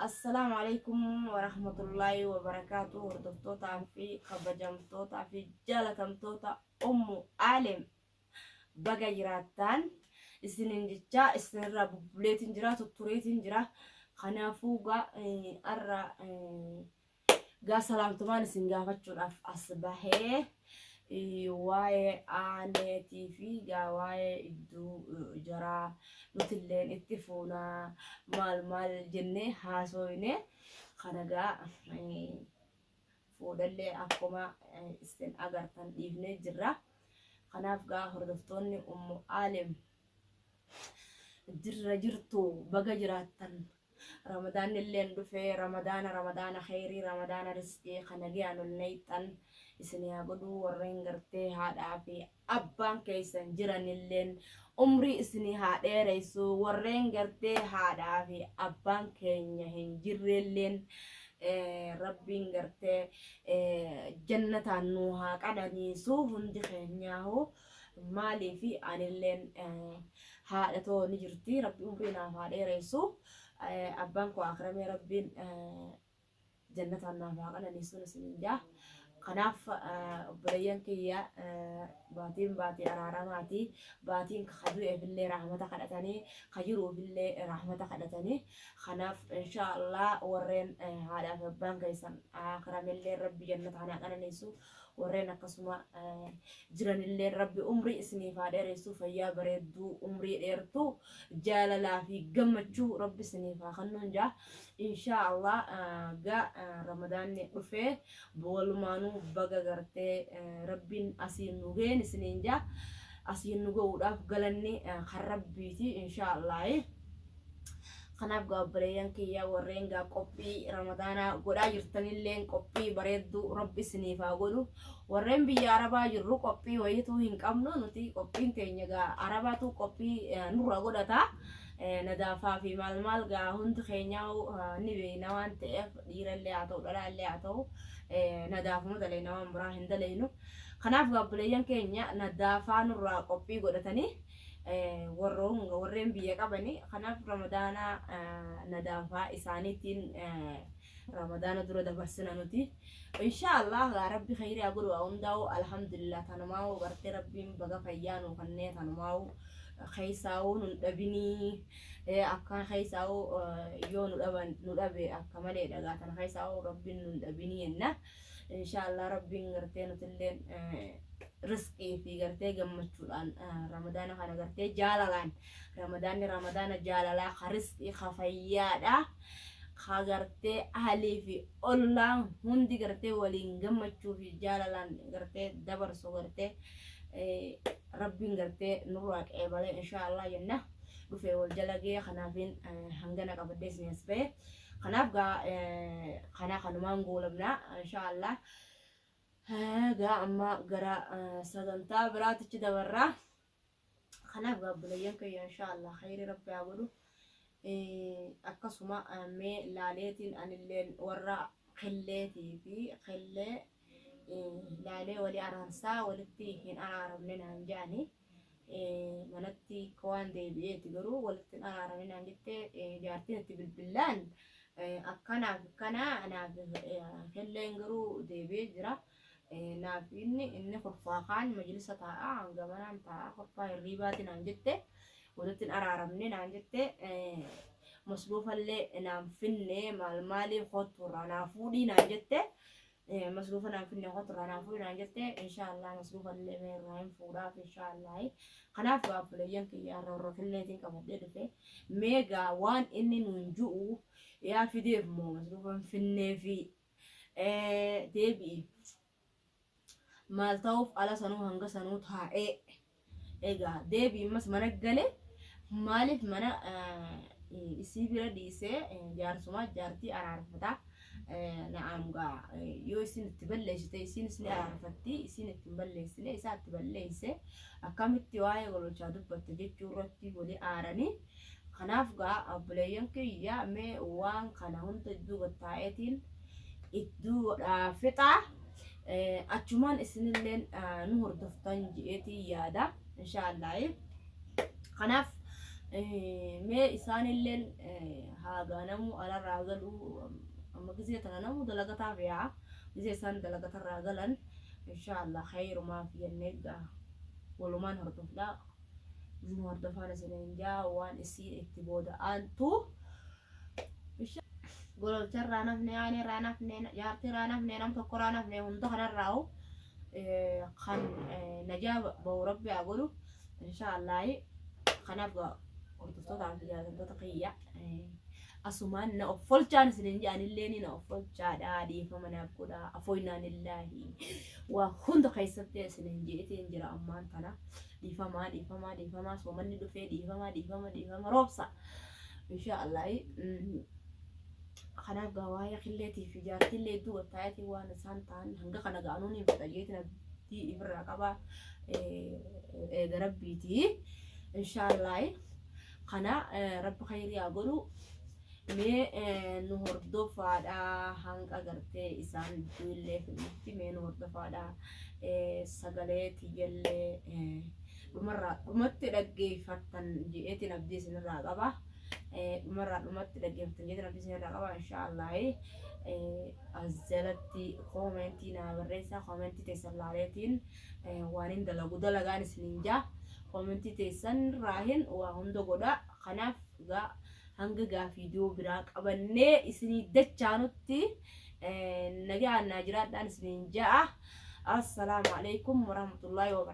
Assalaamu alaikum warahmatullaahi wabarakaatu. Hordoftootaa fi kabajamtootaa fi jaalatamtoota Ummu Aalem, baga jiraattaan isinin jechaa, isinirraa bubbuleetiin jira, tuttureetiin jira. Kanaafuu gaa arra gaa salaamtumaan isin gaafachuudhaaf as bahee, waa'ee aaneetii fi gaa waa'ee idduu jaraa nutilleen itti fuunaa maal maal jennee haasooyne. Kana gaa fuudhallee akkuma isin agartan dhiifnee jirra. Kanaaf gaa hordoftoonni Ummu Aalem jirra jirtu, baga jiraattan. Ramadaanni illeen dhufee, Ramadaana, Ramadaana kheyrii, Ramadaana risqii kana giyaan ol nayxan isin haa godhuu. Warreen gartee haadhaa fi abbaan keessan jiranilleen umrii isinii haa dheereysu. Warreen gartee haadhaa fi abbaan keenya hin jirrelleen Rabbiin gartee jannataan nuu haa qananiisu hundi keenyaahu. Maaliif, anilleen haadha too ni jirti, Rabbi umrii naaf haa dheereysu. Abbaan koo akiramee, Rabbiin jannataan naaf haa qananiisuun isiniin jaa. Kanaaf obboleeyyan kiyya, baatiin baatii araaramaati. Baatiin ka du'eefillee rahmata kadhatanii, ka jiruufillee rahmata kadhatanii. Kanaaf insha Allah warreen haadhaa fi abbaan keessan akiramellee Rabbi jannataan haa qananiisu. Warreen akkasuma jiranillee Rabbi umrii isiniif haa dheeressu, fayyaa bareedduu, umrii dheertuu, jaalalaa fi gammachuu Rabbi isiniif haa kennuun jaa. Insha Allah gaa Ramadaanni dhufee, walumaanuu baga gartee Rabbiin asiin nu ga'een isiniin jaa. Asiin nu ga'uudhaaf galanni kan Rabbiiti, insha Allah. Kanaaf gaa obboleeyyan kiyya, warreen gaa qophii Ramadaanaa godhaa jirtanilleen qophii bareedduu Rabbi isiniif haa godhu. Warreen biyya Arabaa jirru qophii wayituu hin qabnu nuti. Qophiin teenya gaa Arabaatu qophii nurra godhata. Nadaafaa fi maal maal gaa hundi keenyaa ni beekna waan ta'eef, dhiirallee haa ta'u, dhalaallee haa ta'u, nadaafuma daleena, waan biraa hin daleynu. Kanaaf gaa obboleeyyan keenya nadaafaa nurraa qophii godhatanii warreen biyya qabani. Kanaaf Ramadaana nadaafaa isaaniitiin Ramadaana dura dabarsina nuti, insha Allah. Gaa Rabbi khayrii haa godhu haa hundaa'u. Alhamdulillah, tanumaa'u gartee Rabbiin baga fayyaa nuu kannee, tanumaa'u keessaa'uu nun dhabinii. Akka keessaa'u yoo nu dhaban nu dhabe akka malee dhagaa tana keessaa'u Rabbiin nun dhabinii jenna. Insha Allah Rabbiin gartee nutilleen risqii fi gartee gammachuudhaan Ramadaana kana gartee jaalalaan, Ramadaanni Ramadaana jaalalaa, ka risqii, ka fayyaadha, ka gartee ahlii fi ollaan hundi gartee waliin gammachuu fi jaalalaan gartee dabarsu gartee Rabbiin gartee nurraa qeebalee, insha Allah jenna. Dhufee wal jala ga'ee, kanaafiin hangana qabadhee isin as ba'e. Kanaaf gaa kanaa kanumaan goolabna, insha Allah. Gaa amma gara sagantaa biraatichi dabarraa. Kanaaf gaa obboleeyyan kiyya, insha Allah khayrii Rabbi haa godhu. Akkasuma mee laaleetiin anilleen warra qilleetii fi qillee laalee walii araarsaa, walitti hin araaramne naan jedhani. Manatti akka waan deebi'eeti, garuu walitti hin araaramne naan jette jaartiin. Itti bilbillaan akkanaaf akkana naaf qilleen garuu deebi'ee jira. Naaf inni kurfaa kaan majlisa taa'a, hanga manaan taa'a, kurfaa hirriibaati naan jette. Walitti hin araaramne naan jette, masruufallee naan finne, maal maalii kottu irraa naa fuudhii naan jette. Masruufa naan finne, kottu irraa naa fuudhii naan jette. Inshaallah masruufallee mee irraa hin fuudhaaf, inshaallah. Kanaaf gaa obboleeyyan kiyya, har'a warra qilleetiin qabadhee dhufe. Mee gaa waan inni nuun ju'u yaa fideef moo masruufa hin finneefi deebi'i maal ta'uuf ala sanuu hanga sanuu taa'ee egaa deebi'i ammas mana gale, maaliif mana isii bira dhiisee jaarsumaa jaartii araarfata? Na'am, gaa yoo isin itti balleessite isiinis ni araarfatti. Isin itti hin balleessine, isaa itti balleesse, akkamitti waa'ee gololchaa dubbatte jechuu irratti walii aaranii. Kanaaf gaa obboleeyyan kiyya, mee waan kana hunda iddoo gattaa'eetiin iddoo fixaa, achumaan isinilleen nu hordoftan je'eetiin yaada, inshaallahi. Kanaaf Mee isaanilleen haagaa namuu alarraa galuu amma gisee tana namuu dalagataaf yaa'a. Gisee isaan dalagatarraa galan inshaallah khayrumaaf jennee gaa walumaan hordofnaa. Isin hordofaan isiniin jaa waan isiin itti booda aantu. Gololcharraa nafne, aanirraa nafne, jaartirraa nafne, nam tokkorraa nafne hunda kanarraa'u kan najaa bahu rabbi haa godhu inshaallahi. Kanaaf hordoftootaa fi jaallatamtoota kiyya asumaan na offolchaan isiniin jedhanillee ni na offolchaadha, dhiifama naaf godha, afooynaan illaahi waa hunda keessatti isiniin jeetiin jira. Ammaan tana dhiifamaa dhiifamaa dhiifamaa, soomanni dhufee dhiifamaa dhiifama dhiifama roobsa inshaallahi. Kanaaf gaa waa'ee qilleetii fi jaartiillee hedduu wattaayetii waan isaan ta'an hanga kana ga'anuun hin fedha jeetiin abdii ifirraa qaba eega rabbiitii inshaallahi. Kana rabbi khayrii haa godhu. Mee nu hordofaadha hanga gartee isaan illee fidhutti, mee nu hordofaadha. Sagalee tiyyallee dhumarraa dhumatti dhaggeeffattan je'eetiin abdii isinirraa qaba. Dhumarraa dhumatti dhaggeeffattan jeetiin abdii isinirraa qaba inshaallahi. As jalatti koomentii naa barreessaa, koomentii teessan laaleetiin waan hin dalagu dalagaan isiniin jaa, koomentii teessan raahin waa hunda godha. Kanaaf gaa hanga gaa viidiyoo biraa qabannee isinii dachaanutti nagaan naa jiraadhaan isiniin ja'a. Assalaamu alaikum warahmatullaahi wabarakatuh.